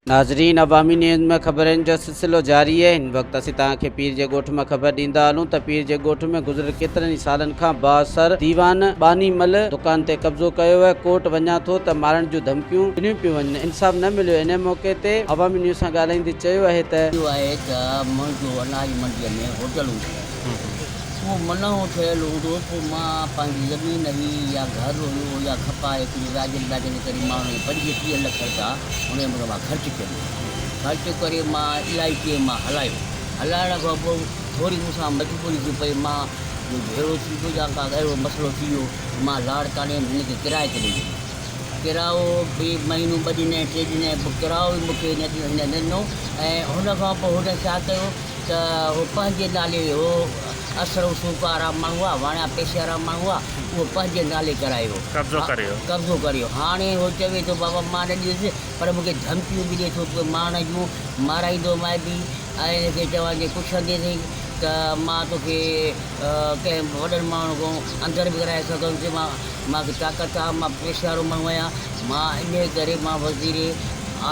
ناظرين عوامي نيوز ۾ خبرن جو سلسلو جاري آهي هن وقت اسين توهان کي پير جي ڳوٺ مان خبر ڏيندا هلون ته پير جي ڳوٺ ۾ گذريل ڪيترن ئي سالن کان بااثر ديوان ٻانهي مل دڪان تي قبضو ڪيو آهي ڪورٽ وڃان ٿو ته مارڻ جون ڌمڪيون ڏنيون پيون وڃن انصاف نه مليو انهي موقعي تي عوامي نيوز سان ڳالهائيندي چيو آهي ته. اهو آهي ته منهنجو اناج منڊيء ۾ هوٽل هوندو هو. اهو منهو ٺهيل هوندو هو، پوء مان پنهنجي زمين هئي يا گهر هيو يا کپائي ڪجهه وياجن ٻياجن ڪري مان ان کي 35 لک رپيا ان جي مٿان مان خرچ ڪيم. خرچ ڪري مان الائي ڪيئن مان هلايو. هلائڻ کان پوء ٿوري مون سان مجبوري ٿي پئي، مان جو جهيڙو ٿي پيو يا ڪا اهڙو مسئلو ٿي ويو ته مان لاڙڪاڻي ۾ هن کي ڪرائي تي ڏئي ڇڏيو. ڪرايو به مهينو ٻه ڏنائين ٽي ڏنائين پوء ڪرايو به مون کي هن نه ڏنو ۽ هن کان پوء هن ڇا ڪيو ته هو پنهنجي نالي هو اثر رسوخ وارا ماڻهو هئا، واڻيا پئسي وارا ماڻهو هئا، اهو پنهنجي نالي ڪرائي ويو. قبضو ڪري ويو. قبضو ڪري ويو. هاڻي هو چوي ٿو بابا مان نه ڏيندس پر مون کي ڌمڪيون به ڏئي ٿو پيو مارڻ جون، مارائيندومانء به ۽ هن کي چوان جي پڇنديس ته مان توکي ڪنهن وڏن ماڻهن کان اندر به ڪرائي سگهندس، مان مان کي طاقت آهي، مان پئسي وارو ماڻهو آهيان، مان انهيء ڪري مان وزير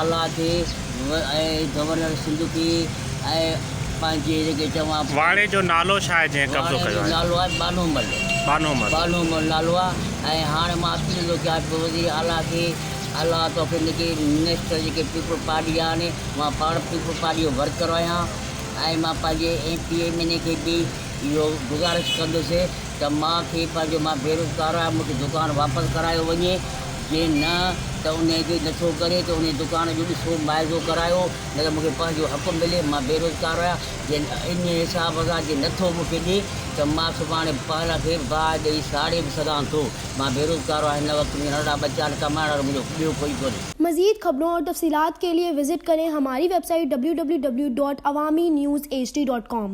اعليٰ کي ۽ گورنر سنڌ کي ۽ پنهنجي جيڪي چوان. واڙي جو نالو ڇا آهي جنهن قبضو واڙي ڪيو جو آهي؟ نالو آهي ٻانهو مل. ٻانهو مل. ٻانهو مل نالو آهي ۽ هاڻي مان اپيل ٿو ڪيان پيو وزير اعليٰ کي الله توکي جيڪي منسٽر جيڪي پيپلز پارٽي جا آهن مان پاڻ پيپلز پارٽي جو ورڪر آهيان ۽ مان پنهنجي M P A M N A کي به اهو گذارش ڪندس ته مان کي پنهنجو مان بيروزگار آهيان مون کي دڪان واپس ڪرايو وڃي جي نه ته انهي کي نٿو ڪري ته انهي دڪان جو ڏسو معائضو ڪرايو نه ته مون کي پنهنجو حق ملي مان بيروزگار آهيان جي انهي حساب سان جي نٿو مون کي ڏي ته مان سڀاڻي پاڻ کي باهه ڏئي ساڙي به سگهان ٿو مان بيروزگار آهيان هن وقت منهنجا ننڍڙا ٻچا آهن ڪمائڻ وارو منهنجو ٻيو ڪوئي ڪونهي. مزيد خبرون اور تفصيلات کے لئے وزٽ کرين ھماري ويب سائيٽ www.awamiNewsHD.com.